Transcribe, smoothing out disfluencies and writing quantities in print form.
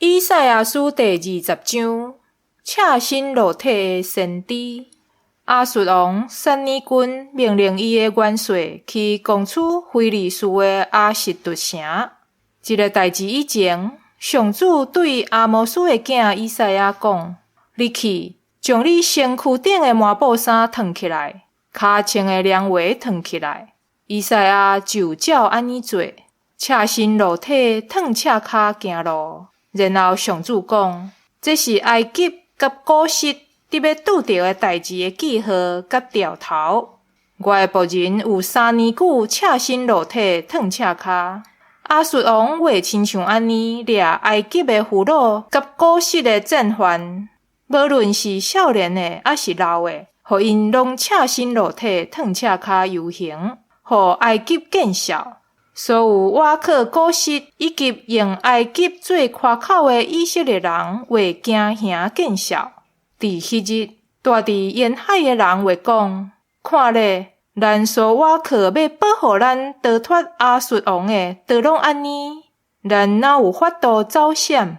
以賽亞書第20章，赤身露體的先知。亞述王撒尼艮命令伊的元帥去攻取非利士的亞實突城。這个代誌以前，上主對亞摩斯的囝以賽亞講：你去，將你身軀頂的麻布衫脫起來，跤穿的涼鞋脫起來。以賽亞就照按呢做，赤身露體，褪赤跤行路。然後上主講：這是埃及佮古實得欲拄著的代誌的記號佮兆頭。我的僕人有3年久赤身露體，褪赤跤。亞述王會親像按呢掠埃及的俘虜佮古實的戰犯，無論是少年的抑是老的，予𪜶攏赤身露體，褪赤跤遊行，予埃及見笑。所有倚靠古實以及用埃及做誇口的以色列人會驚嚇見笑。佇彼日，住佇沿海的人會講：看咧，咱所倚靠欲保護咱逃脫亞述王的，都攏按呢，咱哪有法度走閃？